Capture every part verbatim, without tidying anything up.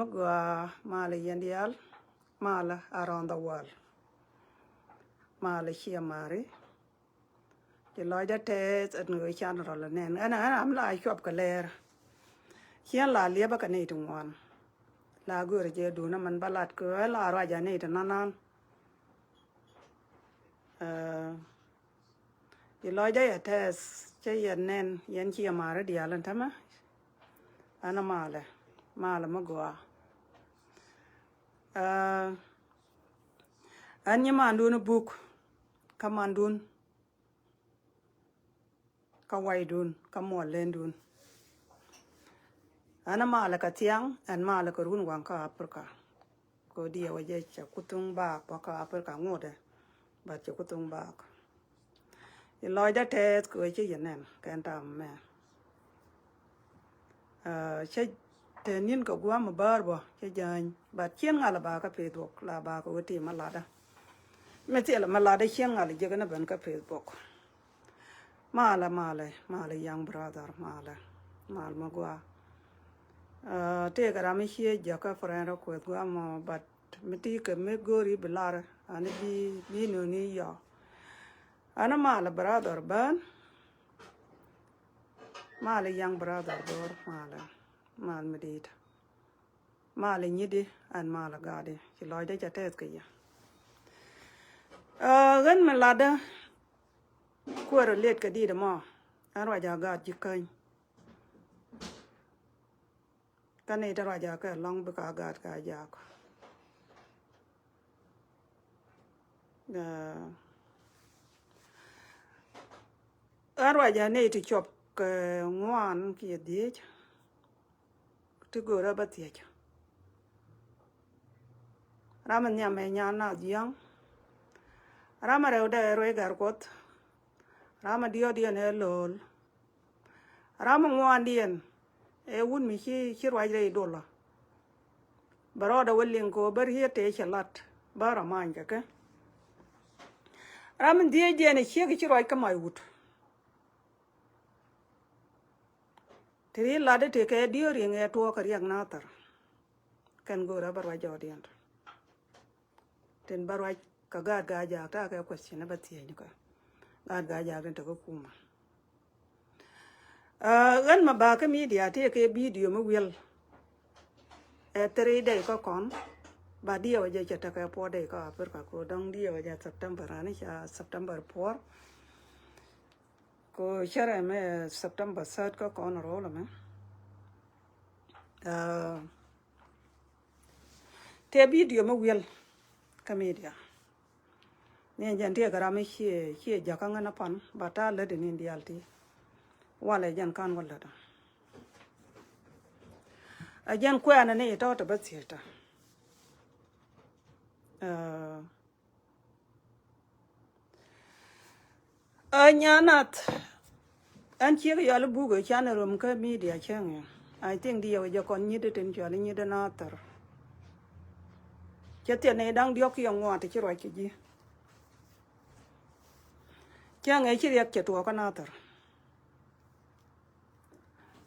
Mi gɔaa, malɛ yɛn diaal, malɛ around the world. Malɛ Ciɛ Mari. Ci lɔcdä tɛth ɛn ɣöö can rɔl ɛ nɛn. Ɛn, ɛn ram la cuɔp kɛ lɛɛr. Ciɛn la liɛpä kɛ nɛy ti ŋuan. La görä jɛ duun ɛmɛn ba lat kɛ ɣöö ɛn la ruac a nɛy ti nanan. Ɛ, ci lɔcdä yɛ tɛth, cä yɛ nɛn, yɛn Ciɛ Mari diaal ɛn tämɛ. Ɛn malɛ, malɛ mi gɔaa. Ɛ, ɛn nyi mandun buk, kä mandun, kä waydun, kä muɔlɛndun. Ɛn malɛ kɛ thiaŋ, ɛn malɛ kɛ run waŋ kä Africa. Kɛ diɛ wä jɛ cɛ kuthum baak bä kä Africa ŋotdɛ, but cɛ kuthum baak. Ci lɔcdä tɛth kɛ ɣöö ci yɛ nɛn kɛn tam mɛ. Ɛ, cä te ni̱n kɛ gua̱a̱m mi bäär bä cä jäny, but ciɛn ŋa̱l a ba kä Facebook la ba kɛ wä ti ma latdä. Mi thilɛ ma latdä ciɛn ŋa̱l a jiäk ni ben kä Facebook. Malɛ, malɛ, malɛ young brother, malɛ. Mal mi gɔaa. Ɛ, tëëkɛ ram mi ciɛ jäkä friend request gua̱a̱m mɔ, but mi ti kɛ mi go̱o̱ri bi lar ani bi, bi nöni yɔ. Ani malɛ brother Ben. Malɛ young brother Bor, malɛ, mal mi dit. Malɛ nyidi ɛn malɛ gadi, ci lɔcdä cɛ tɛth kɛ yɛ. Ɛ, ɣän mi latdä kuɛɛr liet kɛ dit ɛmɔ, ɛn ruac a gat ji̱ käny. Kä nɛy ti ruac a kɛ lɔŋ bikɛ a gat kɛ a jak. Ɛ, ɛn ruac a nɛy ti cuɔp kɛ ŋuan kiɛ dhiec. Ti görä bä thiec. Ram mi nhiam ɛ nyan nath jiäŋ. Ram mi rɛwdɛ ɛ ruec gɛr Kuɔth. Ram mi diɔ̱ɔ̱kdiɛn ɛ lo̱l. Ram mi ŋuandiɛn ɛ wut mi ci, ci ruac rɛy dolä. Bɛ rɔɔdɛ wä liŋ kɛ ɣöö bä riet tëë cɛ lat bä rɔ many kɛ kɛ. Ram mi dhiecdiɛn ɛ ciek ci ruac kä mac wut. Ti ri latdä ti kɛ diöör riŋ ɛ tuɔɔk kɛ riɛk nathar. Kɛn go̱o̱rä bä ruac jɔɔdiɛn. Tin bä ruac kɛ gaat gaa jaak ta̱a̱ kɛ question bä thiec ni kɛ. Gaat gaa jaak tin te kä kuma. Ɛ, ɣän ma ba kä media ti kɛ video mi wiɛl. Ɛ three day kä kɔn. Ba diɛw jɛ cɛ tekɛ four day kä Africa ko dɔŋ diɛw jɛ September ani ca September four. Ko cɛrɛ mɛ September third kä kɔn rol mɛ. Ɛ, tɛ video mi wiɛl kä media. Ni jɛn tiɛ kɛ ram mi ciɛ, ciɛ jakä ŋän a pan ba ta lät ni dial ti. Walɛ jɛn kan wä lät. A jɛn kuɛɛnɛ ni tɔ̱ tɛ bä thiet tɛ. Ɛ, Ɛ, nyan nath. Ɛn ciek yɔl buk ɛ can rom kä media cäŋ yɛ. I think di yɛ wä jɛ kɔn nyit tin cual nyit nathar. Cɛ thiet ni da̱ŋ diɔk kiɛ ŋuan ti ci ruac kɛ ji̱. Cäŋ ɛ ci riɛk cɛ tuɔɔk kä nathar.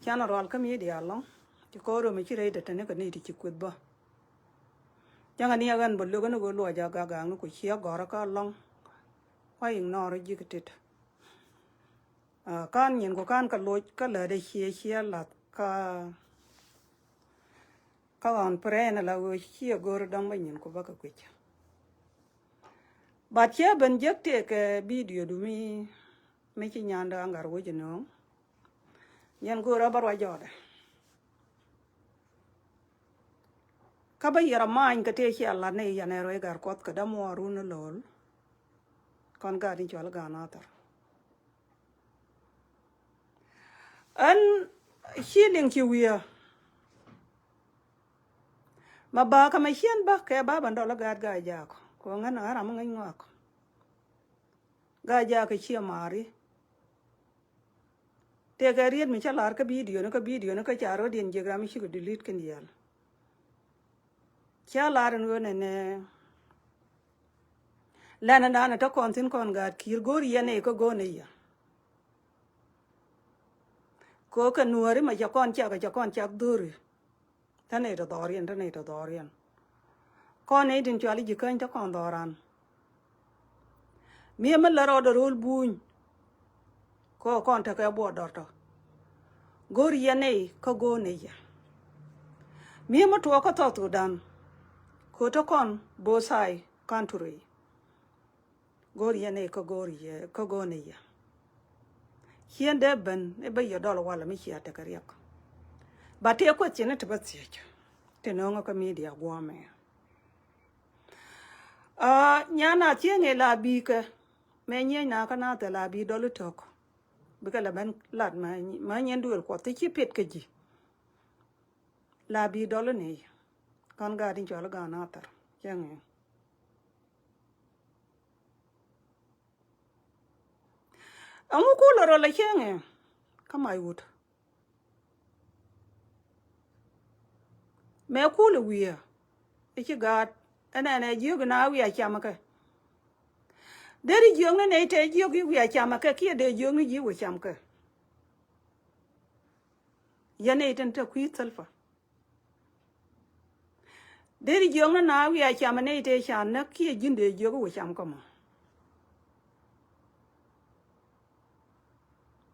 Can rual kä media lɔŋ. Ci kɔn rom ɛ ci rɛy dee teni kɛ ni ti ci kueth bä. Cäŋɛ ni ɛ ɣän bä lo̱k ni ɣöö luɔc a gak gak ni ku ciɛ gɔ̱rä kä lɔ̱ŋ. Wa ignore ji̱ kɛ tit. Ɛ, kan nyin ku kan kɛ loc kä lätdɛ ciɛ ciɛ lath kä, kä ɣɔn pray ni la ɣöö ciɛ go̱r dɔ̱ŋ bä nyin ku bä kɛ kui̱c. But ciɛ ben jek tëëkɛ video du mi, mi ci nyandä aŋgar wec inööŋ. Yɛn go̱o̱rä bä ruac jɔɔdɛ. Kä bä yɛr a maany kɛ tëë ciɛ lat ni yɛn ɛ ruec gɛr kuɔth kɛ dämuɔɔr run ni lo̱l. Kɔn gaat in cual gaan athar. Ɛn ci liŋ ci wi̱i̱. Ma ba kä ma ciɛn bä kɛ ba ban dɔl a gaat gaa jaak. Kɛ ɣän a ram ŋäc ŋɔak. Gaa jaak kɛ ciɛ maari. Tëëkɛ riet mi cä lar kä bidioni, kä bidioni kä ca rɔ̱diɛn jiɛk ram mi cikɛ delete kɛn diaal. Cä lar in ɣöö nɛnɛ lɛn in daanɛ te kɔn thi̱n kɔn gaat ki̱i̱r go̱o̱r yɛn nɛy kä go̱o̱r nɛy yɛ. Kɛ ɣöö kɛ nuääri ma cɛ kɔn cak, cɛ kɔn cak dho̱ri. Te nɛy tɔ dhɔriɛn, te nɛy tɔ dhɔriɛn. Kɔn nɛy tin cuali ji̱ käny te kɔn dhɔran. Mi̱emɛ lär rɔɔdɛ ro̱l buny. Kɔ kɔn tekɛ buɔt dɔr tɔ. Go̱r yɛn nɛy kä go̱o̱r nɛy yɛ. Mi̱emɛ tuɔɔk kä South Sudan. Ko̱ te kɔn both side country. Go̱o̱r yɛn nɛy kä go̱o̱r yɛ, kä go̱o̱r nɛy yɛ. Ciɛn dee ben i̱ bä yɛ dɔl walɛ mi cia tekɛ riɛk. Ba tëë kueth ciɛn i̱ ti bä thiec. Ti no̱o̱ŋä kä media guɔ̱ɔ̱mɛ. Aa, nyan a thieŋ ɛ la bi̱i̱ kɛ. Mɛ nyieny na kä na thɛ la bi̱i̱ dɔl i̱ tök. Bikɛ la ben lat ma, ma nyin duël kuɔth ti ci pit kɛ ji̱. La bi̱i̱ dɔl i̱ ni. Kɔn gaat in cɔl i̱ gaat na thɛr. Cieŋ ɛ. Ɛŋu kulɛ rɔ la cieŋ ɛ. Kä mac wut. Mɛ kulɛ wi̱i̱ ɛ ci gaat ɛnɛnɛ jiök na wi̱i̱ a cam kɛ. Deri jiök ni nɛy tɛ jiök i̱ wi̱i̱ a cam kɛ kiɛ dee jiök ni ji̱ wi̱i̱ cam kɛ. Yɛn nɛy tin te kui̱ thälpä. Deri jiök ni na wi̱i̱ a cam nɛy tɛ ca näk kiɛ ji̱n dee jiök i̱ wi̱i̱ cam kɛ mɔ.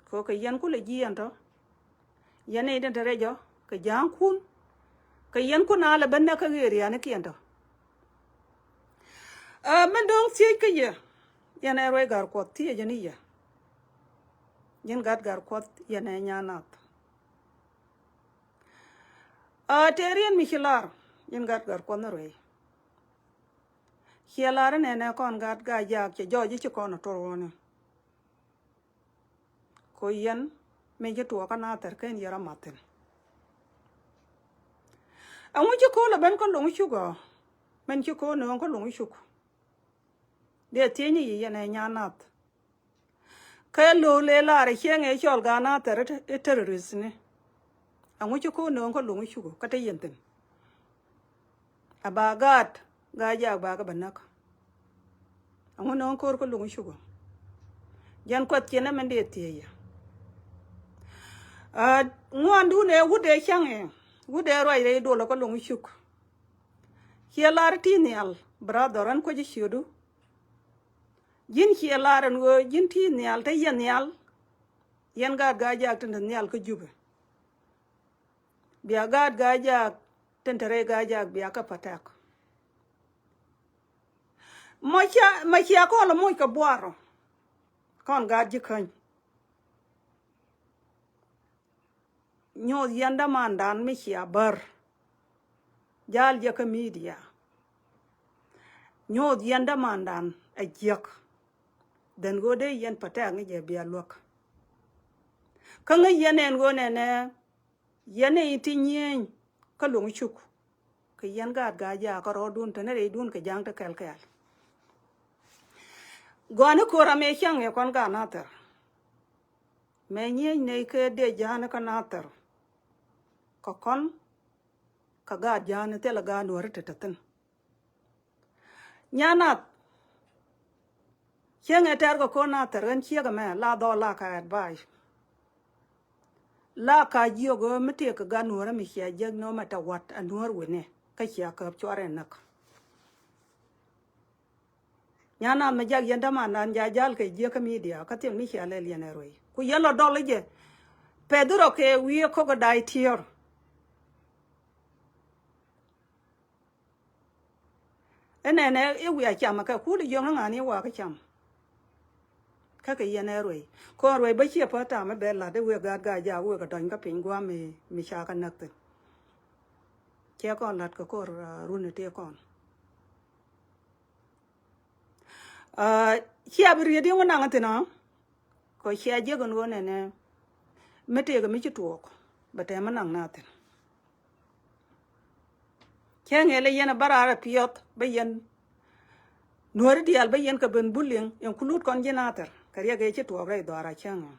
Kɛ kɛ yɛn kulɛ ji̱ yɛn tɔ. Yɛn nɛy tin te rɛc ɔ kɛ ja̱a̱ŋkun. Kɛ yɛn kun a lɛ ben nɛ kä ɣeer yɛn ikiɛn tɔ. Ɛ, min do̱ŋ thiec kä yɛ. Yɛn ɛ ruac gar kuɔth thiec ni yɛ. Yɛn gat gar kuɔth yɛn ɛ nyan nath. Ɛ, tëë rien mi ci lar. Yɛn gat gar kuɔth ni ruac. Ciɛ lar inɛnɛ kɔn gat gaa jaak cɛ jɔɔc i̱ ci kɔn a tuɔr wɔni. Ko yɛn min ci tuɔɔk kä na thɛr ken yɛr a mathin. Ɛŋu ci ko̱o̱l a ben kä loŋ cuk ɔ? Min ci ko̱o̱l nööŋ kä loŋ cuk. Dee thiec ni yi yɛn ɛ nyan nath. Kɛ lo̱o̱l ëë lar ɛ cieŋ ëë cɔl gaat na thɛr i̱ terrorist ni. Ɛŋu ci ko̱o̱l nööŋ kä loŋ cuk kä te yɛn thi̱n. A ba gaat gaa jaak ba kä bä näk. Aŋu nööŋ ko̱r kä luŋ cukɔ. Jɛn kuɛth ciɛn ɛmɛn dee thiec yɛ. Aa, ŋuandun ɛ wut ɛ cäŋ ɛ wut ɛ ruac rɛy dolä kä luŋ cuk. Ciɛ lar ti nhial brother ɛn kuec ciötdu. Ji̱n ciɛ lar ɛn ɣöö ji̱n ti nhial te yɛ nhial. Yɛn gaat gaa jaak tin te nhial kä Jubɛ. Bia gaat gaa jaak tin te rɛy gaa jaak bia kä patak. Ma cia, ma cia kɔn la moc kɛ buarɔ. Kɔn gaat ji̱ käny. Nyoth yɛn dämandan mi cia bär. Jal jɛ kä media. Nyoth yɛn dämandan a jiäk. Dhän ɣöö dee yɛn patak ŋi̱ jɛ bia luäk. Kä ŋäc yɛn ɛn ɣöö nɛnɛ. Yɛn i̱ ti nyieny kä luŋ cuk. Kɛ yɛn gaat gaa jaak kä rɔɔdun te ni rɛydun kɛ ja̱a̱ŋ te kɛl kɛɛl. Gɔ̱a̱ni ko̱r amɛ cäŋ ɛ kɔn gaat Nathɛr. Mɛ nyieny nɛy kɛ dee ja̱a̱ni kä Nathɛr. Kɛ kɔn kɛ gaat ja̱a̱ni thilɛ gaat Nuääri te te thi̱n. Nyan nath. Cieŋ ɛ tɛr kɛ ko̱n nath tɛr ɣän ciek ɛmɛ la dhɔl la ka advice. La ka jiök ɣöö mi tëëk kɛ gat Nuäärä mi cia jiäk nöömɛ tɛ wa̱t ɛ Nuäär wi̱ni kä cia käp cuarɛ näk. Nyan nath mi jak yɛn dämandan ja jal kɛ jiäk kä media kä thil mi cia lɛl yɛn ɛ ruëy ku yɛn lɔ dɔl i̱ jɛ. Pɛth rɔ kɛ wi̱i̱ ɛ ko̱k ɛ day tiɛɛr. Inɛnɛ i̱ wiaa cam kɛ kul i̱ jiɔŋni ŋa̱n i̱ wakä cam. Kä kɛ yɛn ɛ ruëy kɔn ruëy bä ciɛ pä tam i̱ bɛ la̱t i̱ wëë gaat gaa jaak wëë kɛ dɔ̱ny kä piny gua̱a̱m mi, mi ca kɛ näk thi̱n. Cɛ kɔn la̱t kɛ kɔr, ah, run i̱ tëë kɔn. Ah, cia bi riet i̱ wä naŋ thi̱n ɔ. Kɔ cia jiäk ɛn ɣöö nɛnɛ mi tëëkɛ mi ci tuɔɔk bɛ tɛm mi naŋ na thi̱n. Cäŋ ëë lɛ yɛn ɛ bä raar ɛ piɔth bä yɛn Nuääri diaal bä yɛn kɛ ben bullying include kɔn ji̱ Nathɛr kɛ riɛk ëë ci tuɔɔk rɛy dhɔaar a cäŋ ɛ.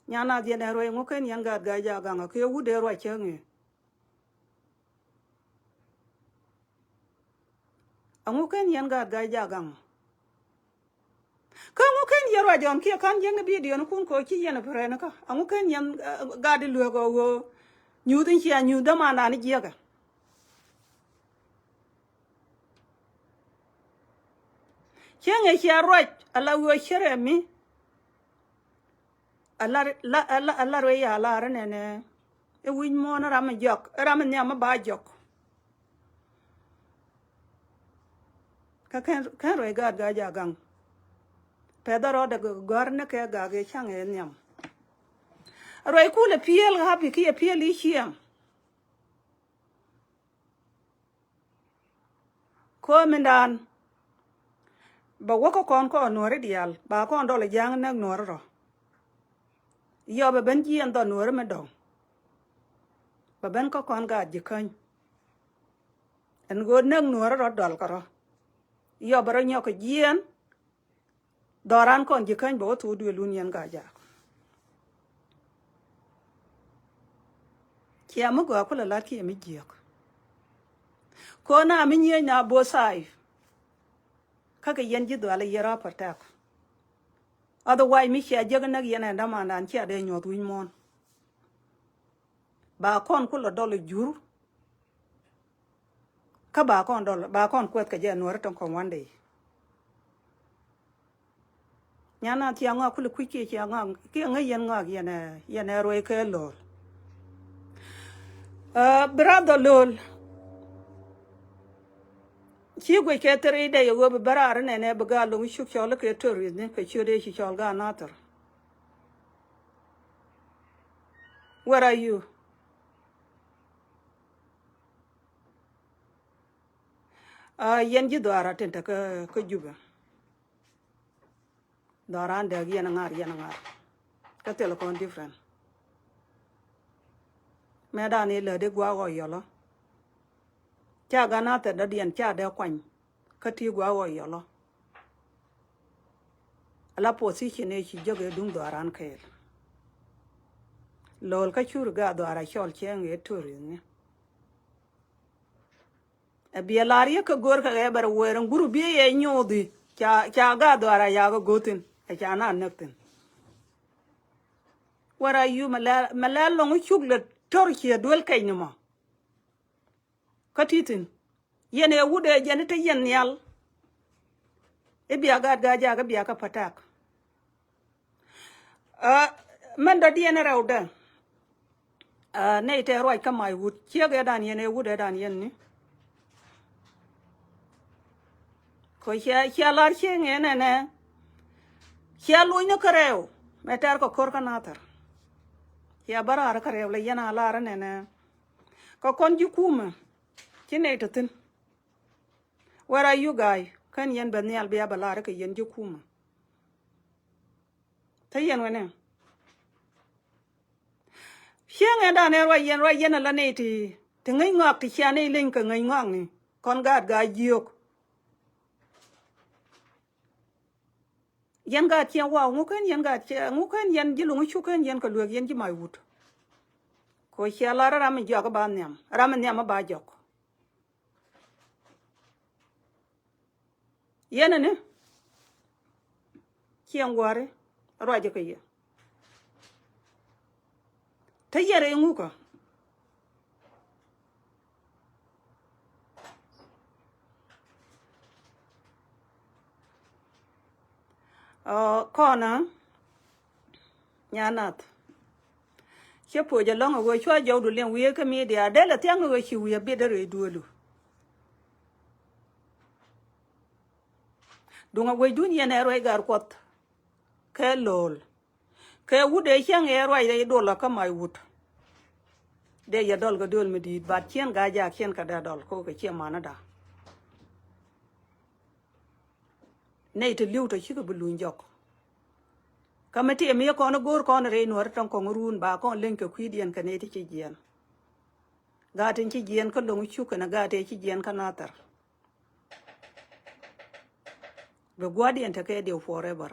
Nyan nath yɛn ɛ ruac ŋuken yɛn gaat gaa jaak gaŋ ɛ kɛ wut ëë ruac cäŋ ëë. Aŋu ken yɛn gaat gaa jaak gaŋ. Kä aŋu ken yɛn ruac jɔn kiɛ ka̱n jiäkni bidioni kun kɛ ɣöö ci yɛn ɛ pɛrɛni kä aŋu ken yɛn, eh, gaat i̱ lueek ɛ ɣöö Nyuuth in cia nyuuth dämandan jiäkä. Cieŋ ɛ cia ruac ala wi̱i̱ ɔ cierɛ mi. Alar, la, la, alar wee ya lar nɛnɛ. I̱ wi̱c muɔ̱ɔ̱n ram mi jɔk, ram mi nhiam mi ba jɔk. Kä kɛn, kɛn ruac gaat gaa ja gaŋ. Pɛth a rɔɔdɛ gɔ̱r ni kɛ gak yɛ caŋ yɛ nhiam. Ruac kulɛ piëël ɣa̱pi ki yɛ piëël i̱ ciɛɛŋ. Ko̱o̱m indan bɛ wäkä kɔn kɔn nuɔ̱ɔ̱ri diaal ba kɔn dɔl ja̱a̱ŋ näk nuɔ̱ɔ̱ri rɔ. Yɔ bɛ ben jiɛn dhɔ nuɔ̱ɔ̱ri mi dɔ̱ŋ. Bɛ ben kä kɔn gaat ji̱ käny. Ɛn ɣöö näk nuɔ̱ɔ̱ri rɔ dɔl kɛ rɔ. Yɔ bɛ rɔ nyɔk kɛ jiɛn. Dhɔran kɔn ji̱ käny bɛ wä thok duël wun yɛn gaa jaak. Cia mi gɔaa kulɛ lat kiɛ mi jiääk. Kɔn a mi nyiec na both side. Kä kɛ yɛn ji̱ dhual a yier a protect. Otherwise mi cia jiäk näk yɛn ɛn dämandan cia dee nyuɔth wi̱c muɔ̱ɔ̱n. Ba kɔn kulɛ dɔl jur. Kä ba kɔn dɔl, ba kɔn kuɛth kɛ jɛ nuɔri tɔŋ kɔn one day. Nyan na cia ŋɔak kuli kui̱c kiɛ cia ŋɔak kiɛ ŋäc yɛn ŋɔak yɛn ɛ, yɛn ɛ ruɛy kɛ lo̱l. Ɛ, brother lo̱l. Ci guic kɛ three day ago bi bä raar nɛnɛ bi gaa loŋ cuk cɔl kɛ tourist ni kɛ ciöt ëë ci cɔl gaa nathir. Where are you? Aa, yɛn ji̱ dhɔaara tin te kä, kä Jubɛ. Dhɔaaran dääk yɛn ŋa̱r, yɛn ŋa̱r. Kä thil kɔn different. Mëë dan i̱ lätdi gua̱a̱k ɣɔɔ yɔlɔ. Ca gan a thɛt dɔ̱diɛn ca dee kuany. Kä ti gua̱a̱k ɣɔɔ yɔlɔ. Ala position ëë ci jek ëë duŋ dhɔaaran kɛɛl. Lo̱l kä cur gaat dhɔaara cɔl cieŋ ëë tourist ni. Ɛ biɛ lar yɛ kä go̱o̱r kɛ ɣɛɛ bɛ rɛ wëër ɛn group biɛ yɛ nyuuthi ca, ca gaat dhɔaara yakä go̱o̱thin ɛ ca na näk thi̱n. Where are you mɛ lɛl, mɛ lɛl lɔŋ cuk lɛ tɔr ciɛ duel kɛc ni mɔ. Kä ti thi̱n yɛn ɛ wut ɛ jɛn te yɛn nhial. I̱ bia gaat gaa jaak i̱ bia kä protect. Aa, mɛn dɔ̱diɛn rɛwdɛ. Aa, nɛy tɛ ruac kä mac wut ciek ɛ dan yɛn ɛ wut ɛ dan yɛn ni. Kɔ cia, cia lar cieŋ ɛ nɛnɛ. Cia luny ni kä rɛw mɛ tɛr kɛ ko̱r kä nathɛr. Cia bä raar kä rɛw lɛ yɛn a lar nɛnɛ. Kɛ kɔn ji̱ kumɛ ci nɛy te thi̱n. Where are you guy? Kän yɛn bɛ nhial bia bɛ lar kɛ yɛn ji̱ kumɛ. Te yɛn wɛnɛ. Cieŋ ɛn dan ɛ ruac yɛn, ruac yɛn ala nɛy ti, ti ŋäc ŋɔak ti cia nɛy leny kɛ ŋäc ŋɔak ni. Kɔn gaat gaa jiök. Yɛn gaat ciɛ waw ŋu kɛn yɛn gaat ciɛ ŋu kɛn yɛn ji̱ luŋ cuk kɛn yɛn kɛ luek yɛn ji̱ mac wut. Kɔ cia lar ram mi jɔak ba nhiam, ram mi nhiam ba jɔk. Yɛn ni ciɛ ŋuari ruacä kɛ yɛ. Te yɛn rɛy ŋukä. Ɔ, kɔnä Nyanath. Cä puɔc ɛlɔ̱ŋ ɛ ɣöö cua jɔwdu liŋ wiee kä media dee lɛ thiaŋ ɛ ɣöö ci wiee bit ɛ rɛy duëëlu. Duŋ ɛ wecdun yɛn ɛ ruac gar Kuɔth kɛ lo̱l. Kɛ wut ëë cäŋ ëë ruac rɛy dolä kä mac wut. Dee yɛ dɔl kɛ döl mi di̱i̱t, but ciɛn gaa jaak ciɛn kɛ dee dɔl kɛ ɣöö kɛ ciɛ manäda. Nɛy ti li̱w tɔ cikɛ bi luny jɔk. Kä mi ti mi kɔn i̱ go̱o̱r kɔn rɛy nuɔ̱ɔ̱ri tɔ̱ŋ kɔŋ i̱ ruun ba kɔn leny kɛ kui̱diɛn kɛ nɛy ti ci jiɛɛn. Gaat tin ci jiɛɛn kä lo̱ŋ cuk kɛnɛ gaat tëë ci jiɛɛn kä nathɛr. Bi gua̱diɛn tekɛ diw forever.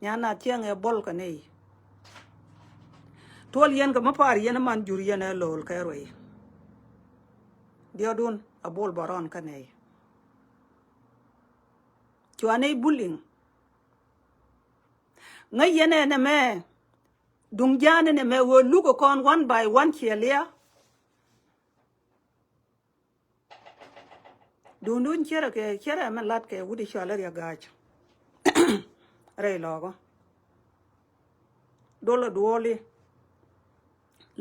Nyan na thiɛŋ ɛ bol kɛ nɛy. Tuɔl yɛn kɛ mi pa̱a̱r yɛn man jur yɛn ɛ lo̱l kɛ ruɛy. Diɔ̱ɔ̱dun a bol bɔrɔn kä nɛy. Cua nɛy buliŋ. Ŋäc yɛn ɛ nɛmɛ. Duŋ ja̱a̱n ni mɛ ɣöö luk kɔn one by one ciɛ lia̱a̱. Duŋdun cierɛ kɛ cierɛ mɛ lat kɛ wut i̱cɔal i̱ Riɛk Ga̱a̱c. Rɛy lɔɔkä. Dolä duɔli.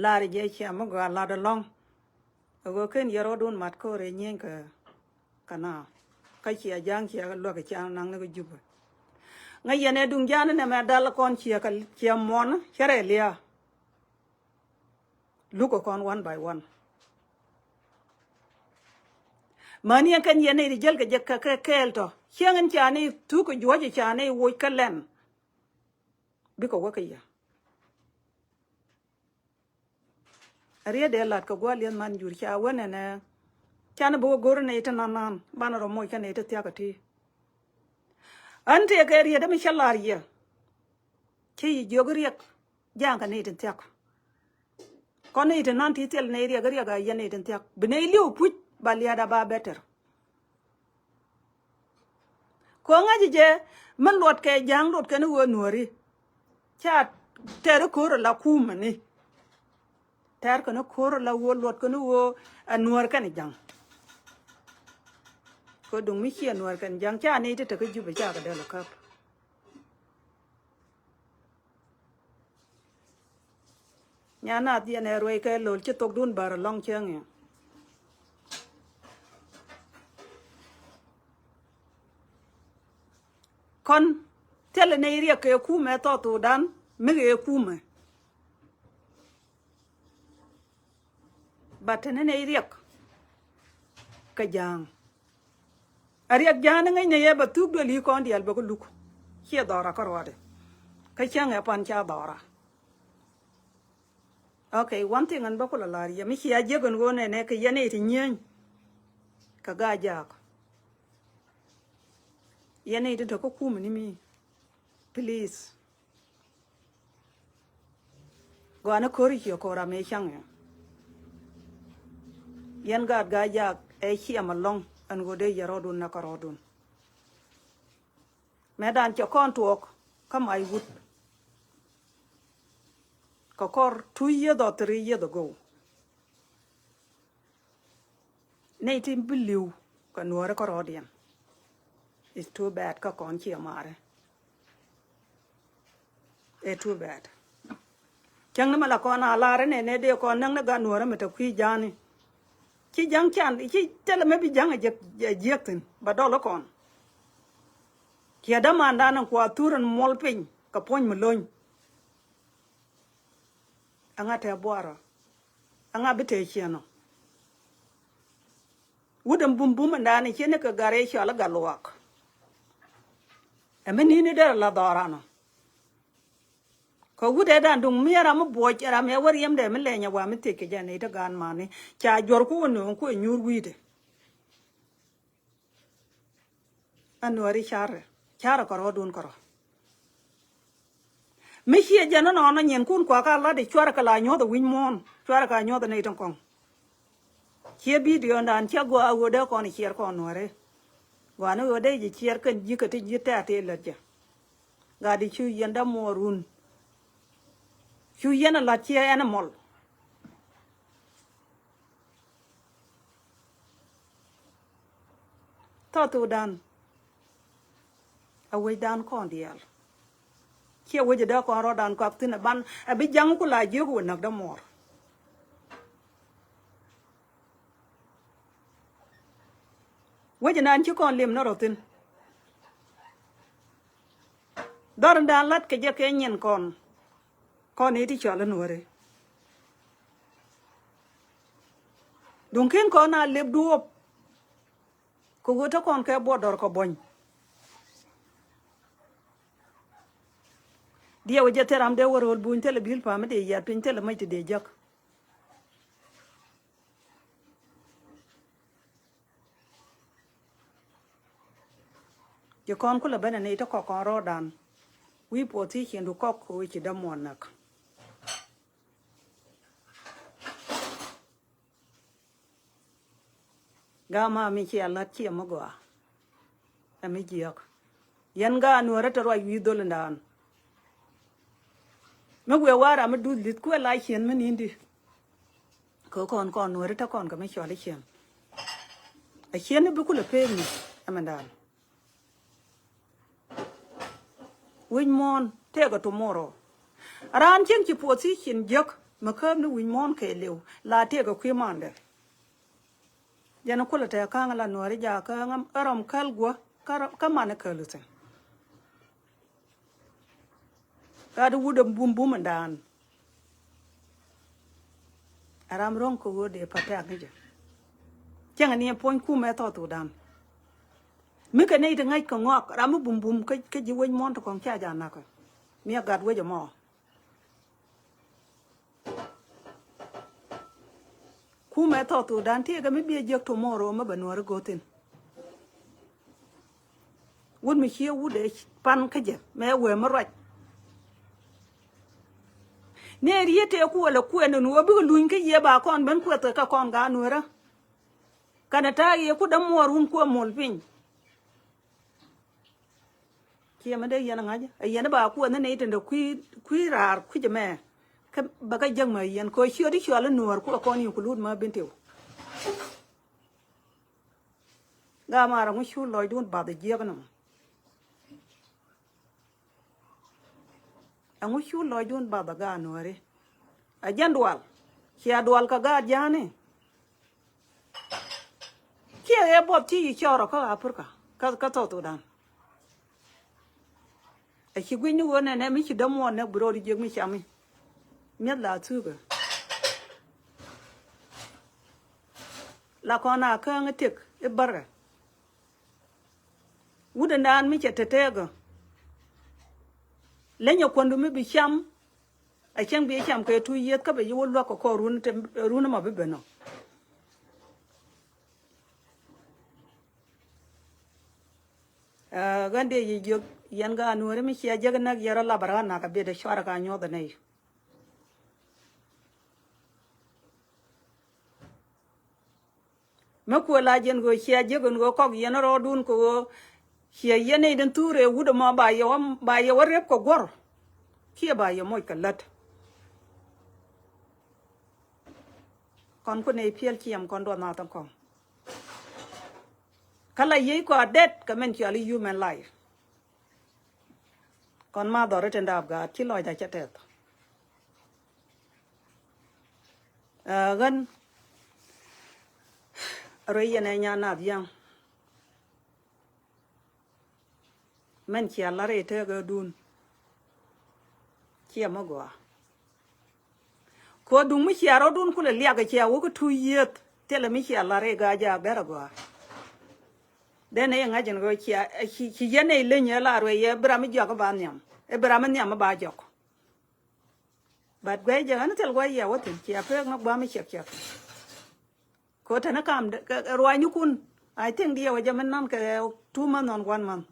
Lar jɛ ciɛ mi gɔaa lat ɛlɔ̱ŋ. Ɛ ɣöö ken yɛ rɔɔdun mat ko̱r ɛ nyieny kɛ kɛ na. Kä ciɛ ja̱a̱ŋ ciɛ luäk ɛ ciɛ naŋ ni kä Jubɛ. Ŋäc yɛn ɛ duŋ ja̱a̱n ni nɛmɛ dal kɔn ciɛ kɛ ciɛ muɔn cɛ rɛ lia̱a̱. Lukɛ kɔn one by one. Mäni ɛn kɛn yɛn nɛy ti jäl kɛ jɛ kɛ kɛ kɛɛl tɔ cieŋ in ca ni thuk kɛ juɔ̱c ca ni woc kä lɛn. Bikɛ wä kä yɛ. Riet dee lat kɛ gua̱l yɛn man jur ca wä nɛnɛ. Canɛ bi wä go̱r nɛy ti nan nan banɛ rɔ moc kä nɛy ti thia̱k kä ti. Ɣän tëëkɛ riet dee mi cä lar yɛ. Ci yi jiök riɛk ja̱a̱ŋ kɛ nɛy tin thia̱k. Kɔn nɛy tin nan ti thil nɛy riɛk riɛk a yɛn nɛy tin thia̱k bi nɛy li̱w puc ba lia̱a̱da ba better. Kɛ ŋa̱c jɛ mi luɔt kɛ ja̱a̱ŋ luɔt kɛn ɣöö nuääri. Ca tɛr ko̱r ala kumɛ ni. Tɛr kɛn ko̱r ala ɣöö luɔt kɛn ɣöö a nuäär kɛn ja̱a̱ŋ. Kɛ duŋ mi ciɛ nuäär kɛn ja̱a̱ŋ ca nɛy ti tekä Jubɛ ca kɛ dɛl käp. Nya nath yɛn ɛ ruɛy kɛ lol ci thokdun bär ɛlɔ̱ŋ cäŋ yɛ. Kɔn thilɛ nɛy riɛk kɛ kumɛ thɔɔth thudan mi kɛ kumɛ. But teni nɛy riɛk kɛ ja̱a̱ŋ. A riɛk ja̱a̱ŋ ni ŋäcnɛ yɛ bɛ thuk duel i̱ kɔn diaal bɛ kä luk. Ciɛ dhɔra kä ruɔdɛ. Kä cäŋ ɛ pan ca dhɔra. Okay, one thing ɛn bä kulɛ lar yɛ mi cia jiäk ɛn ɣöö nɛnɛ kɛ yɛn i̱ ti nyieny. Kɛ Gaa-jaak. Yɛn i̱ ti te kä kumɛ ni mi. Please. Gɔaa ni ko̱ri ciɛ ko̱r ram ëë caŋ yɛ. Yɛn gaat Gaa-jaak ɛ ciɛm ɛlɔ̱ŋ ɛn ɣöö dee yɛ rɔɔdun näk kä rɔɔdun. Mëë dan cɛ kɔn tuɔɔk kä mac wut. Kɛ kɔr two years or three years ago. Nɛy tin bi li̱w kɛ nuɔ̱ɔ̱ri kärɔɔdiɛn. It's too bad kä kɔn ciɛ ma̱a̱ri. Ɛ too bad. Cäŋ ni mɛ la kɔn a lar inɛ nɛ dee kɔn näk ni gat nuɔ̱ɔ̱ri mɛ te kui̱ ja̱a̱ni. Ci ja̱ŋ can ci thilɛ mɛ bi ja̱ŋ a jiäk, a jiäk thi̱n ba dɔl ikɔn. Kiɛ dämandan in kua thur in muɔl piny kɛ puɔ̱ny mi lo̱ny. Ɛŋa tɛ buarɔ? Ɛŋa bi tɛ ciɛnɔ? Wut ɛn bumbum ɛndan i̱ ciɛn ikɛ gat rɛy cɔal i̱ gat luaak. Ɛmɛ ni̱n i̱ derɛ la dhɔranɔ. Kɛ wut ɛ dan duŋ mi ɛ ram mi buɔc ɛ ram ɛ wä riɛmdɛ mi lɛny ɛ wa mi thiek kɛ jɛ nɛy ti gaan mani ca juɔr ku wä nööŋ ku ɛ nyuur wi̱i̱dɛ. Anuääri carɛ carɛ kärɔɔdun kärɔɔ. Mi ciɛ jɛn inɔnɔ nyinkun kuakä lat i̱ cuarɛ kɛ la nyuɔ̱th ɛ wi̱c muɔ̱ɔ̱n cuarɛ kɛ a nyuɔ̱th ɛ nɛy tin kɔ̱ŋ. Ciɛ bidio dan cä gɔaa ɣöö dee kɔn i̱ ciɛɛr kɔn nuääri. Gɔaa ni ɣöö dee ji̱ ciɛɛr kɛn ji̱ kä ti ji̱ tɛ̈t ti lät jɛ. Gat i̱ cu yɛn dämuɔɔr run. Cu yɛn ɛ la̱t ciɛ ɛn ɛ mɔl. Thɔɔth thudan. A wecdan kɔn diaal. Ciɛ wec dee kɔn rɔɔdan kɔak thi̱n ɛ ban ɛ bi ja̱ŋ ku la jiök wä näk dämuɔɔr. Wec inan ci kɔn lim ni rɔ thi̱n. Dhɔr in dan lat kɛ jɛ kɛ nyin kɔn. Kɔn i̱ ti cɔl in weri. Duŋ kin kɔn a lep duɔp. Kɛ ɣöö te kɔn kɛ buɔt dɔr kɛ buɔ̱ny. Diɛw jɛ thil ram dee wä ro̱l buny thilɛ bi̱l pa̱a̱m mi dee yiat piny thilɛ mäc ti dee jäk. Ci kɔn kulɛ ben ani te kɔk kɔn rɔɔdan. Wi̱i̱ puɔth thiec ciɛn du kɔk kɛ ɣöö ci dämuɔɔr näk. Gama mi cia la̱t cia mi gɔaa. Ɛ mi jiäk. Yɛn gaa nuäärä te ruac wi̱i̱ dhol indan. Mi wiɛ wa̱a̱ ram mi duth li̱th kuɛ la ciën mi ni̱n di. Kɛ kɔn kɔn nuɔ̱ɔ̱ri te kɔn kɛ mi cɔal i̱ ciën. A ciën ni bi kulɛ pek ni ɛmɛndan. Wi̱c muɔ̱ɔ̱n tëëkɛ tomorrow. Raan cieŋ ci position jiäk mi kääp ni wi̱c muɔ̱ɔ̱n kɛɛliw la tëëkɛ kui̱ mandɛ. Jɛn kulɛ tɛɛ ka̱a̱ŋ la nuɔ̱ɔ̱ri jakä ɣä rɔm käl guä kä man käl thi̱n. Gat wut ɛ bum bum ɛndan. Ɛ ram ro̱ŋ kɛ ɣöö dee pa̱t tɛ̈k ni jɛ. Cäŋɛ ni ɛ puɔ̱ny kumɛ thɔɔk thokdan. Mi kɛ nɛy ti ŋäc kɛ ŋɔak ram mi bum bum kä ji̱ wec muɔ̱ɔ̱n ti kɔ̱ŋ ca ja̱ nakä. Mi ɛ gat wec ɛmɔ. Kumɛ thɔɔk thokdan tëëkɛ mi biɛ jiäk tomorrow mi bɛ nuɔ̱ɔ̱ri go̱o̱thin. Wut mi cië wut ëë pan kä jɛ mɛ wee mi ruac. Ni riet tëë kuɔlɛ kuɛn ni wä bikɛ luny kä yiëë ba kɔn ben kuɛth kɛ kɔn gaat nueerä. Kɛnɛ ta̱a̱ yiëë ku dämuɔɔr wun kuɛ mol piny. Kiɛ mi dee yɛn ŋa̱c ɛ yɛn ba kuɛth ni nɛy tin dee kui̱ raar kui̱c ɛmɛ. Kä bɛ kä jäk mɛ yɛn kɛ ciöt i̱ cual i̱ nuɔɔr kuɛ kɔn i̱ ku lut mɛ bin tiw. Gama rɛ ŋu cu lɔcdun bath jiɛk nɔmɔ. Ɛŋu cu lɔcdun bath ɛ gaat nuääri? Ɛ jɛn dual cia dual kɛ gaat ja̱a̱ni. Kiɛ ɛ buɔth ci yi cɔɔrɔ kä Africa kä, kä South Sudan. Ɛ ci gui̱ny ni ɣöö nɛnɛ mi ci dämuɔɔn nɛ bi ro̱o̱di jiäk mi cami. Mi̱eth la thukä. La kɔn a kääŋ i̱ tëk i̱ bärɛ. Wut ɛndan mi cɛ tɛtɛɛkä. Lenyɛ kuɔndu mi bi cam. A cäŋ bi cam kɛ tu yieth kä bɛ yi wä luäk kɛ kɔr run te run ɛmɔ bi ben ɔ. Ɛ ɣän dee yi jiök yɛn ka nuɔ̱ɔ̱ri mi cia jek näk yɛn rɔ lapɛ rɔ nak a biet ɛ cuarɛ ka nyuɔth ɛ nɛy. Mi kuɛ la jiɛn ɣöö cia jiäk ɛn ɣöö kɔk yɛn rɔɔdun kɛ ɣöö cia yɛn nɛy den thuur ëë wut ɛmɔ ba yɛ wä, ba yɛ wä rep kɛ guɔ̱r. Kiɛ ba yɛ moc kɛ lät. Kɔn ku nɛy piɛl ciɛm kɔn duɔth na thäŋ kɔŋ. Kä la yiey kɔa det kɛ mɛn cɔal i̱ human life. Kɔn ma dhɔr itin dap gaat ci lɔc a cɛ tɛth. Ɛ ɣän rɛy yɛn ɛ nyan nath yaŋ. Mɛn cia lar i̱ tëëk ɛ dun. Ciɛ mi gɔaa. Kɛ duŋ mi cia rɔ̱dun kulɛ liak cia wä kä tu yieth thilɛ mi cia lar i̱ gaa jaak derɛ gɔaa. Den i̱ ŋa̱c in ɣöö cia ci, ci yɛn i̱ leny i̱ lar wee yɛ bi ram mi jɔak i̱ ba nhiam i̱ bi ram mi nhiam i̱ ba jɔk. But guɛy jɛ ɣän thil guɛy yɛ wä thi̱n cia pek mi gua̱a̱m i̱ ciɛk ciɛk. Kɛ ɣöö tɛn i̱ kam ruacnikun I think diɛ wä jɛ mi nan kɛ two month on one month.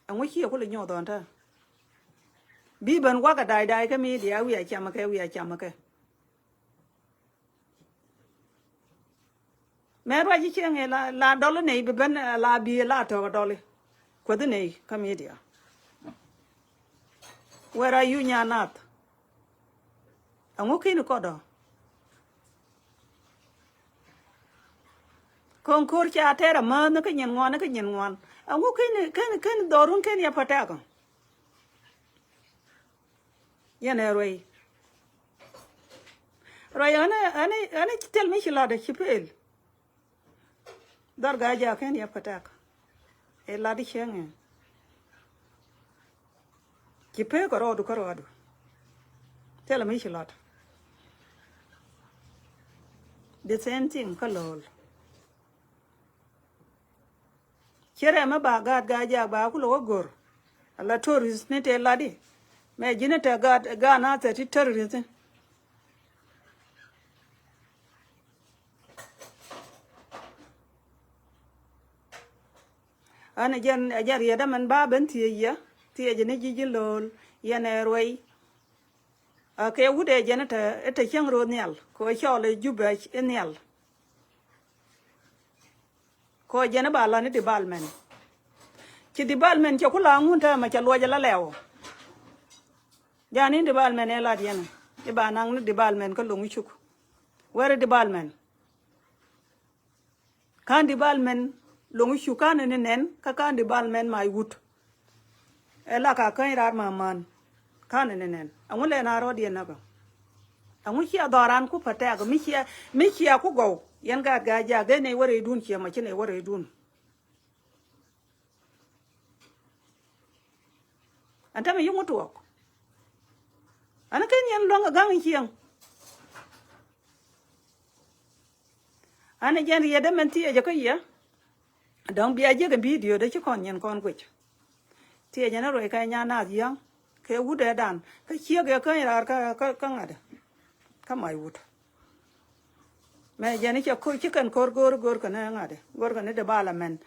Ɛŋu ciɛ kulɛ nyuɔth ɔn tɛ bi ben wakɛ da̱a̱c da̱a̱c kä mi diɛ wiaa cam kɛ wiaa cam kɛ. Mɛ ruac i̱ cieŋ i̱ la, la dɔl i̱ nɛy bi ben la bi la tɔk dɔl i̱ kuäth i̱ nɛy kä mi diɛ. Where are you nyan nath? Ɛŋu ki̱n kɔt ɔ? Ko̱ŋ ko̱r ca tɛr amäth ni kä nyin ŋuan ni kä nyin ŋuan. Ɛŋu ki̱n, ki̱n, ki̱n dhɔrun ki̱n yɛ protect ɔ? Yɛn ɛ ruɛy. Ruɛy ɣän ɛ, ɣän ɛ, ɣän ɛ thil mi ci lat ɛ ci pel. Dhɔr gaa jakä in yɛ protect. Ɛ lat i̱ cieŋ ɛ. Ci pek kɛ rɔɔdu kä rɔɔdu. Thilɛ mi ci lɔt. The same thing kä lo̱l. Ci rɛm mi ba gaat gaa jaak ba kulɛ wä go̱r. Ala tourist ni tëë lat i̱ mɛ ji̱n i̱ te gaat, gaat na thɛt i̱ terrorist i̱. Ɣän ɛ jɛn, ɛ jɛn riet ɛmɛn ba ben thiec yɛ, thiec ni ji̱ ji̱ lo̱l yɛn ɛ ruɛy. Ɛ kɛ wut ɛ jɛn ɛ te, ɛ te cäŋ ro̱o̱ nhial kɛ ɣöö cɔɔl ɛ Jubɛ i̱ nhial. Kɛ ɣöö jɛn ɛ ba la̱t ni development. Ci development cɛ ku la ŋun täämɛ cɛ luɔc ɛ la lɛw. Jani development ɛ lat yɛn i̱ ba naŋ ni development kä loŋ i̱ cuk. Where development? Ka̱n development loŋ i̱ cuk ka̱n ni nɛn kä ka̱n development mac wut. Ɛ la ka käny raar ma̱a̱ man ka̱n ni nɛn. Aŋu lɛ na rɔɔd yɛn näkä. Aŋu cia dhɔran ku pɛtɛk mi cia mi cia ku gɔw. Yɛn gaat gaa jak dee nɛy wä rɛydun cia ma ci nɛy wä rɛydun. Ɛn tämɛ yi ŋut tuɔɔk. Ɛn ken yɛn luäŋ ɛ ga̱ŋ i̱ cieŋ. Ɛn ɛ jɛn riet dee mɛn thiecä kä yɛ. Dɔ̱ŋ bia jiäk in bidio dee ci kɔn nyin kɔn guic. Thiecä ni ruec kɛ nyan nath yäŋ kɛ wut ɛ dan kä ciek ɛ käny raar kä kä ŋa̱t. Kä mac wut. Mɛ jɛn i̱ cɛ ko̱r ci kɛn ko̱r go̱o̱r go̱o̱r kɛn ɛ ŋa̱t go̱o̱r kɛn i̱ development.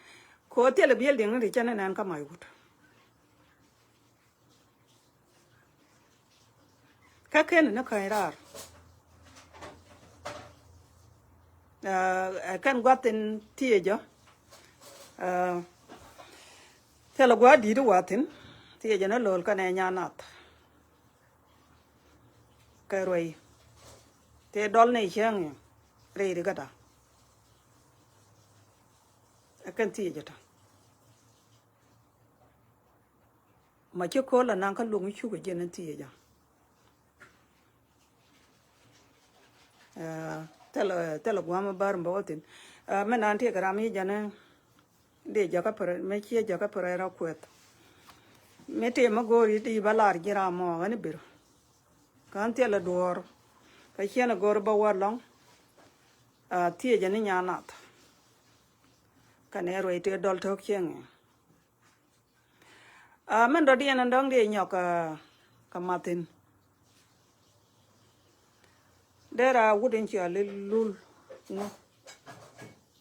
Ko̱ thilɛ building ni ti cɛn inɛn kä mac wut. Kä ken ni käny raar. Ɛ kɛn gua̱thin thiecä. Thilɛ gua̱a̱ di̱t i̱ wathin thiecä ni lo̱l kɛn ɛ nyan nath. Kɛ ruɛy tëë dɔl ni cäŋ rɛy ri käda. Ɛ kɛn thiecä tɔ. Ma ci ko̱l anaŋ kä luŋ i̱ cuk i̱ jiɛn in thiecä. Thilɛ thilɛ gua̱a̱m bär mbä wä thi̱n. Mɛ naan tiek ram i̱ jɛn i̱ dee jäkä pɛrɛ mɛ ciɛ jäkä pɛrɛ rɔ kuɛth. Mi tim mi go̱o̱r i̱ di bä lar ji̱ ram mɔ ɣän i̱ bir. Kä ɣän thilɛ duɔ̱ɔ̱r kä ciɛn i̱ go̱o̱r bä wä lɔ̱ŋ. Thiecä ni nyan nath. Kɛn ɛ ruɛy tëë dɔl to̱k cieŋ i̱. Mɛn dɔ̱diɛn ɛn dɔ̱ŋ diɛ nyɔk kɛ mathin. Dee ra wut in ciɔl i̱ lul ŋu.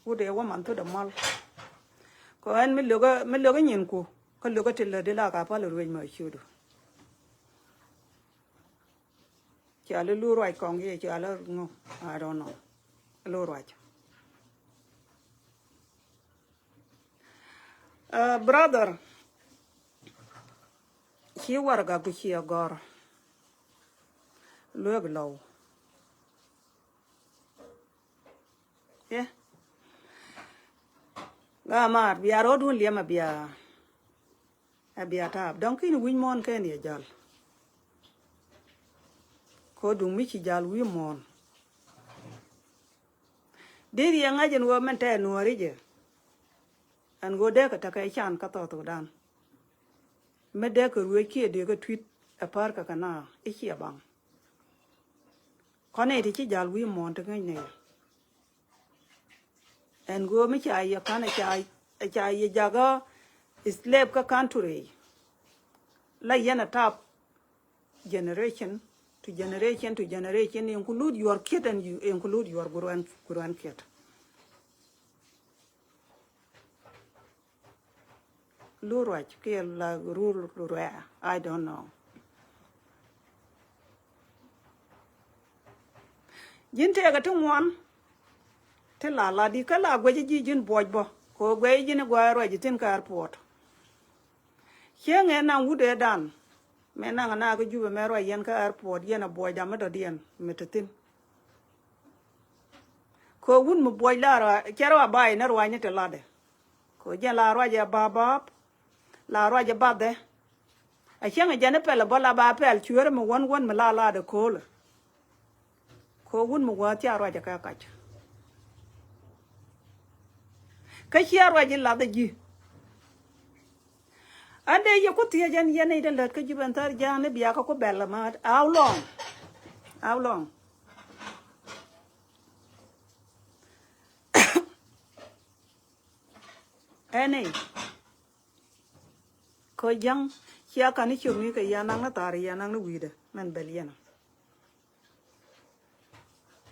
Wut ɛ wä man thut ɛ mal. Kɔ ɛn mi lokä mi lokä nyin ku kä lokä ti lät di la ka pal ruec ma cudu. Ciɔl i̱ lul ruac kɔŋ yɛ ciɔl i̱ ŋu. I don't know. Lul ruac. Brother, ci warɛgak ku ci agɔr. Luek lɔw. Ɛ gaa maar bia rɔɔdun liɛm a bia a bia taap dɔ̱ŋ kin wi̱c muɔ̱ɔ̱n kɛn yɛ jal. Ko duŋ mi ci jal wi̱i̱ muɔ̱ɔ̱n. Dee riɛŋ ŋa̱c ɛn ɣöö mɛn tɛɛ nuɔ̱ɔ̱ri jɛ. Ɛn ɣöö dee kɛ tekɛ can kä thɔɔk thokdan. Mi dee kɛ ruëëc kiɛ dee kɛ tui̱t ɛ pa̱r kɛ kɛ na i̱ ciɛ baŋ. Kɔn nɛy ti ci jal wi̱i̱ muɔ̱ɔ̱n ti ŋäc nɛy. Ɛn ɣöö mi ca yɛ ka̱n ɛ ca yɛ jakä slave kä country. La yɛn a tap generation to generation to generation, include your kid and you include your grand grandkid. Lu ruac kiɛ la ru ruɛ̈ɛ̈, I don't know. Ji̱n tëëkɛ ti ŋuan ti la la di kä la guɛc ji̱ ji̱n buɔc bä kɛ ɣöö guɛc ji̱n i̱ gua̱a̱ ruac ji̱ thi̱n kä airport. Cieŋ ɛ naŋ wut ëëdan mëë naŋ ɛ naak kä Jubɛ mëë ruac yɛn kä airport yɛn ɛ buɔcda mi dɔ̱diɛn mi te thi̱n. Kɛ wut mi buɔc la ruac cɛ rɔ a bay ni ruac ni te latdɛ. Kɛ jɛn la ruac ɛ bap bap la ruac ɛ bathɛ. A cäŋ ɛ jɛn i̱ pɛl ɛ bä la ba pɛl cueerä mi wän wän mi la latdɛ ko̱o̱lɛ. Kɛ wut mi wäth cia ruac ɛ kɛ kac. Kä cia ruac i̱ lath ɛ ji̱. An dee yɛ ku thiec ɛn yɛn i̱ dee lät kä ji̱ ben thär ja̱a̱n i̱ bia kä ku bɛl ɛmät. How long? How long? Ɛn i̱ kä jäŋ cia kan i̱ ciökni kɛ yia naŋ ni thaar yia naŋ ni wi̱i̱dɛ mɛn bɛl yɛn.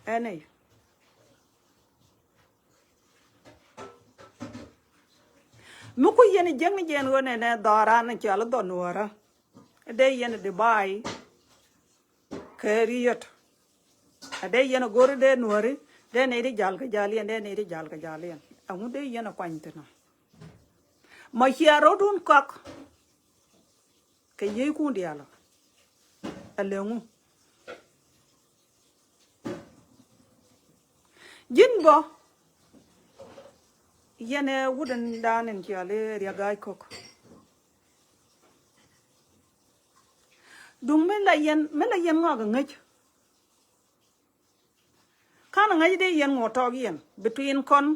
Ɛn i̱ mi ku yɛn jiäkni jɛ ɛn ɣöö nɛnɛ dhɔran cɔal i̱ dhɔ nuɔ̱ɔ̱rä. Dee yɛn Dubai kɛ riöt. A dee yɛn a go̱ri dee nuɔ̱ɔ̱ri dee nɛy ti jal kɛ jal yɛn dee nɛy ti jal kɛ jal yɛn. Ɛŋu dee yɛn a kuany thi̱n ɔ? Ma cia rɔ̱dun kɔak. Kɛ yiëëckun diaal ɔ. Alɛ ŋu. Ji̱n bä. Yɛn ɛ wut in dan in cɔal i̱ Riɛk Ga̱a̱c Kɔk. Duŋ mi la yɛn, mi la yɛn ŋɔak ɛ ŋäc. Ka̱n ŋäc dee yɛn ŋuɔ tɔɔk yɛn between kɔn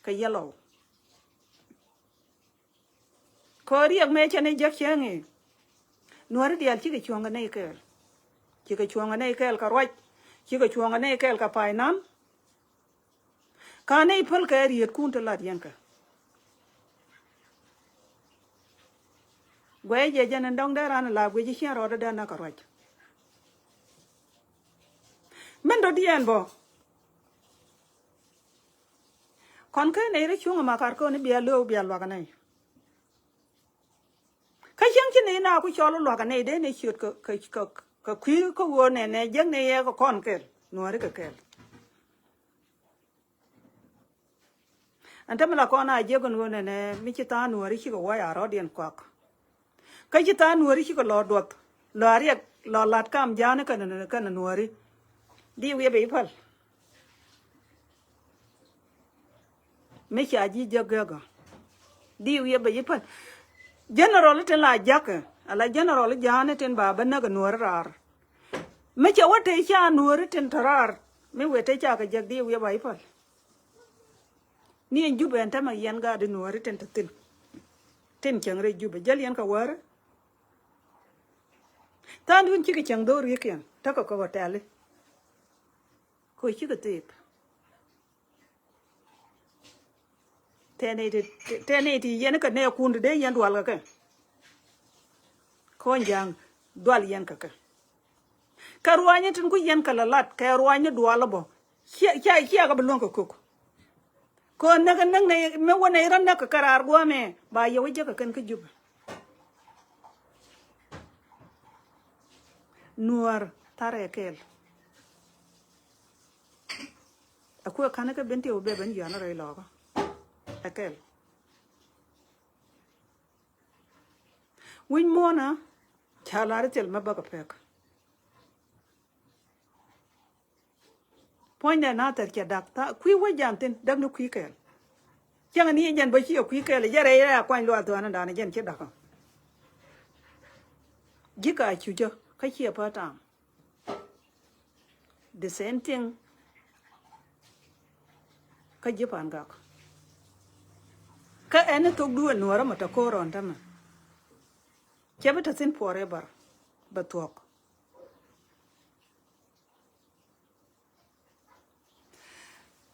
kɛ yɛlɔw. Kɛ ɣöö Riɛk mëë cɛ ni jek cäŋ i̱ Nuääri diaal cikɛ cuɔ̱ŋ kɛ nɛy kɛɛl. Cikɛ cuɔ̱ŋ kɛ nɛy kɛɛl kɛ ruac. Cikɛ cuɔ̱ŋ kɛ nɛy kɛɛl kɛ pay nan. Ka nɛy päl kɛ rietkun ti lat yɛn kɛ. Guɛy jɛ jɛn in dɔ̱ŋ dee ran in la guic i̱ ciɛn rɔɔdɛ dee näk kɛ ruac. Min dɔ̱diɛn bä. Kɔn ken nɛy ri cuŋ ɛma kar kön i̱ bia lo̱o̱k bia luak ɛ nɛy. Kä cieŋ ci nɛy na ku cɔl i̱ luak ɛ nɛy dee nɛy ciöt kɛ, kɛ, kɛ, kɛ kui̱ kä ɣöö nɛnɛ jiäk nɛy ɛ kɛ kɔn kɛl Nuääri kɛ kɛl. Ɛn tämɛ la kɔn a jiäk ɛn ɣöö nɛnɛ mi ci tha̱a̱ŋ Nuääri cikɛ wä a rɔ̱diɛn kɔak. Kä ci tha̱a̱ŋ Nuääri cikɛ lɔ duɔth lɔ a Riɛk lɔ la̱t kam ja̱a̱ni kɛnɛ, kɛnɛ Nuääri. Di wiɛ bɛ i̱ päl. Mi ca ji̱ jek gɛk ɔ. Di wiɛ bɛ ji̱ päl. General tin la jakä ala general ja̱a̱ni tin ba bä näk ɛ Nuääri raar. Mi cɛ wä te ca Nuääri tin te raar mi wëë te ca kɛ jek di wiɛ ba ji̱ päl. Ni ɛn Jubɛ ɛn tämɛ yɛn gaat di Nuääri tin te thi̱n. Tin cäŋ rɛy Jubɛ jäl yɛn kɛ wäärä. Tha̱a̱ŋ duun cikɛ cäŋ dho̱r ri̱kiɛn tekɛ kɛ hotel. Kɛ cikɛ thep. Tɛn iti, tɛn iti yɛn kɛ nɛ kun ti dee yɛn dual kɛ kɛ. Kɔn ja̱a̱ŋ dual yɛn kɛ kɛ. Kɛ ruanyä tin ku yɛn kɛ la lat kɛ ruanyä dual bɔ. Cia, cia, cia kɛ bi luɔ̱ŋ kɛ kök. Kɔn näk näk nɛ mi wä nɛ rɔ näk kɛ kɛ raar guɔmɛ ba yɛ wä jek kɛ kɛn kä Jubɛ. Nuäär tharɛ kɛɛl. Ɛ kuɛ ka̱n kä ben ti wä bɛ ben yɔ̱a̱n rɛy lɔkä. Ɛ kɛl. Wi̱ny muɔ̱ɔ̱nä ca lar thil mɛ bäkɛ pek. Puɔ̱nydɛ na thɛr cɛ dak tha kui̱ wec jan thin däk ni kui̱ kɛɛl. Cäŋɛ ni jɛn bä ci ɛ kui̱ kɛɛl jɛ rɛy rɛy a kuany luath thua̱a̱n dan jɛn ci dakä. Ji̱ ka cucä kä ciɛ pä ta̱a̱m. The same thing. Kä ji̱ Pan Gak. Kä ɛn ni thok duël Nuäärä mɔ te ko̱r rɔn tämɛ. Cɛ bi te thi̱n forever bɛ thuɔ̱k.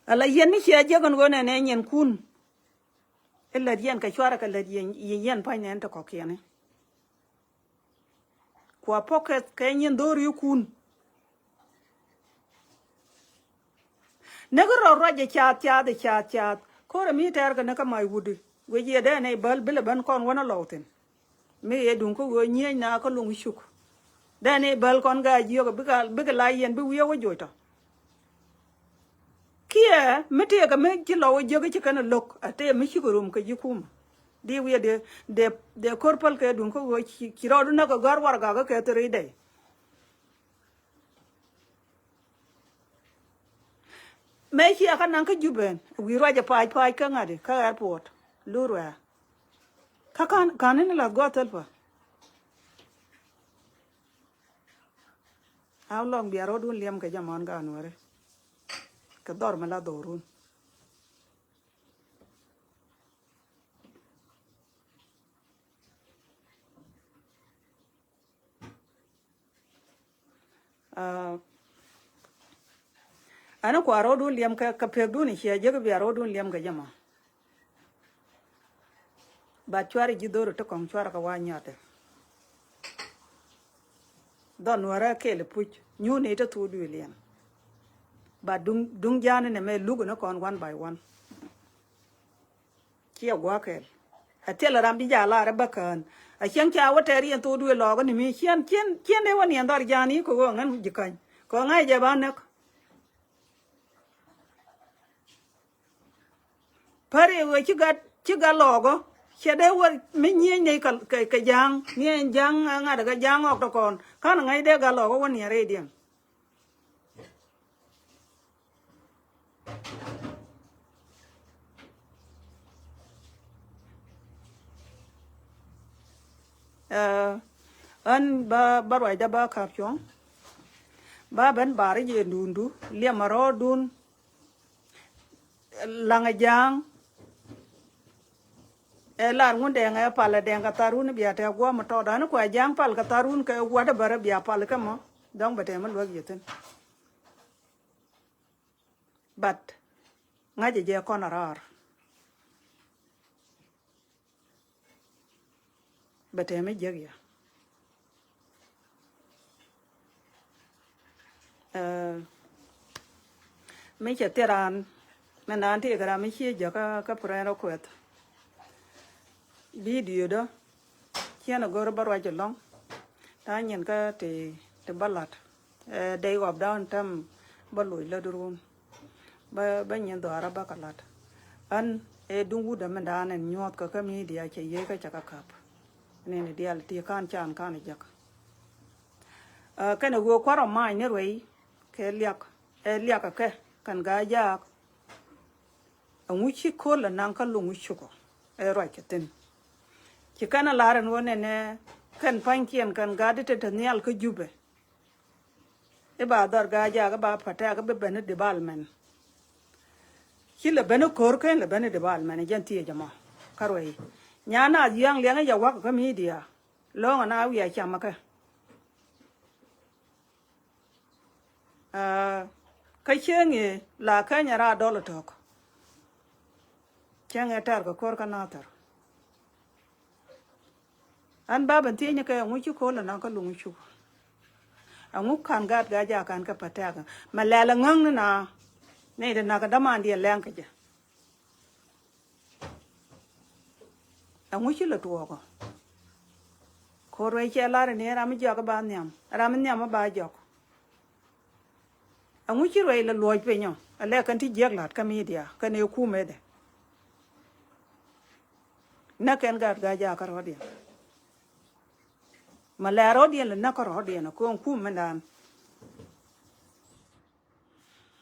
Ala yɛn mi ciɛ jiäk ɛn ɣöö nɛnɛ nyɛn kun. I̱ lät yɛn kɛ cuarɛ kɛ lät yɛn, yɛn, yɛn pa̱ny nɛn te kɔ̱kiɛni. Kua pocket kɛ nyin dho̱r yikun. Näk rɔ ruac ɛ cath cath ɛ cath cath ko̱rɛ mi tɛɛr kɛ näk kä mac wutdi. Guic yɛ dee nɛy bäl bilɛ ben kɔn wänä lɔw thi̱n. Mi yɛ duŋ kä ɣöö nyieny na kä luŋ cuk. Dee nɛy bäl kɔn gaa jiök bikɛ, bikɛ la yɛn bi wiee wä joc tɔ. Kiɛ mi tëëkɛ mi ci lɔw jiäk ci kɛn lo̱k a tëë mi cikɛ rom kɛ ji̱ kumä. Di wiɛ dee, dee, dee ko̱r päl kɛ duŋ kä ɣöö ci, ci rɔɔdu näk kɛ gɔ̱a̱r warɛgak kɛ thiri dɛy. Mëë ciɛ kä naŋ kä Jubɛn wi̱i̱ ruacɛ pa̱a̱c pa̱a̱c kä ŋa̱di kä airport. Lur wɛ̈ɛ̈. Kä ka̱n, ka̱n ni lath gua̱a̱th thäl pa. How long bia ro̱dun liɛm kɛ jɛ mɔn kä Nuääri? Kɛ dhɔr mi la dhorun. Aa, ɛn kua ro̱dun liɛm kɛ, kɛ pekdun i̱ ciɛ jek bia ro̱dun liɛm kɛ jɛ mɔ. Ba cuarɛ ji̱ dho̱r ti kɔ̱ŋ cuarɛ kɛ wa nyɔtɛ. Dhɔn Nuäärä kɛɛl i̱ puc nyuuni te thuk duëël yɛn. Ba duŋ, duŋ ja̱a̱ni nɛ mɛ luk ni kɔn one by one. Ciɛ gua̱a̱k kɛɛl. A thilɛ ram bi ja̱a̱ lar ɛ bä kään. A cieŋ ca wä tɛɛr yɛn thok duëël lɔɔk ni mi ciɛn, ciɛn, ciɛn dee wä niɛn dhɔr ja̱a̱ni kɛ ɣöö ŋän ji̱ käny. Kɛ ɣöö ŋa̱c jɛ ba näk. Pär i̱ ɣöö ci gat, ci gat lɔɔkä. Cɛ dee wä mi nyieny ni kɛ, kɛ, kɛ ja̱a̱ŋ, nyieny ja̱a̱ŋ, ŋa̱t kɛ ja̱a̱ŋ ɣɔk tɔ kɔn. Ka̱n ŋäc dee gal ɣɔk wä niɛ rɛydiɛn. Ɛ, ɣän ba, ba ruacda ba ka̱p cuɔ̱ŋ. Ba ben bar i̱ jɛ duundu, liɛm a rɔɔdun. Laŋ a ja̱a̱ŋ. Ɛ lar ŋun dɛŋ ɛ pal ɛ dɛŋ kɛ tharun bia tɛ guɔ̱m tɔt. Ani kua ja̱a̱ŋ pal kɛ tharun kɛ whatever bia pal kɛ mɔ. Dɔ̱ŋ bɛ tɛm luäk yɛ thi̱n. But ŋa̱cɛ jɛ kɔn a raar. Bɛ tɛm mi jiäk yɛ. Ɛ, mi cɛ thil raan, mi naan ti kɛ ram mi ci jɛ kä, kä purɛn rɔ kuɛth. Video dɔ ciɛn a gör bä ruac ɛlɔ̱ŋ. Ta̱a̱ nyin kä ti, ti bä lat. Ɛ, dee ɣɔp da̱a̱n täm bä loc lät run. Bä, bä nyin dhɔaarä bä kɛ lat. Ɣän ɛ duŋ wut ɛmɛ da̱a̱n ɛn nyuɔ̱th kɛ kä media cɛ yiey kä cɛ kɛ ka̱p. Nɛn diaal ti ka̱n can ka̱n jek. Ɛ, kɛnɛ ɣöö kua̱r ɔ ma̱a̱ny ni ruɛy kɛ liak, ɛ liak kɛ kɛn Gaa-jaak. Ɛŋu ci ko̱l ɛ naŋ kä luŋ cukɔ ɛ ruac kɛ thi̱n. Ci kɛn a lar ɛn ɣöö nɛnɛ kɛn pa̱nykiɛn kɛn Gaa-di te te nhial kä Jubɛ. I̱ ba dhɔr Gaa-jaak i̱ ba Patɛk i̱ bi ben i̱ development. Ci lɛ ben i̱ ko̱r ken lɛ ben i̱ development i̱ jɛn thiec ɛmɔ. Kä ruɛy. Nyan a jiaŋ liɛŋ i̱ jɛ wa̱k kä media. Lo̱o̱ŋ ɛn a wiaa cam ɛ kɛ. Aa, kä cieŋ i̱ la Kenya raar dɔl i̱ tɔ̱k. Cieŋ i̱ tɛr kɛ ko̱r kä Nathɛr. Ɣän ba ben thiec ni kɛ ɛŋu ci ko̱l ɛ naŋ kä luŋ cuk. Ɛŋu ka̱n gaat Gaa-jaak ka̱n kɛ Patɛk. Mɛ lɛl ɛ ŋäŋ ni na. Ni ti nak ɛ dämandiɛn lɛŋ kɛ jɛ. Ɛŋu ci lɛ tuɔɔk ɔ? Ko̱r ruɛy cɛ lar ni ram mi jiɔk ba nhiam. Ram mi nhiam ba jɔk. Ɛŋu ci ruɛy lɛ luɔc piny ɔ? Ɛ lɛ kɛn ti jiɛk la̱t kä media kɛn ɛ kumɛdɛ. Näk kɛn gaat Gaa-jaak kä rɔ̱diɛn. Mɛ lɛ rɔ̱diɛn lɛ näk kä rɔ̱diɛn ɔ ko̱n kum mindan.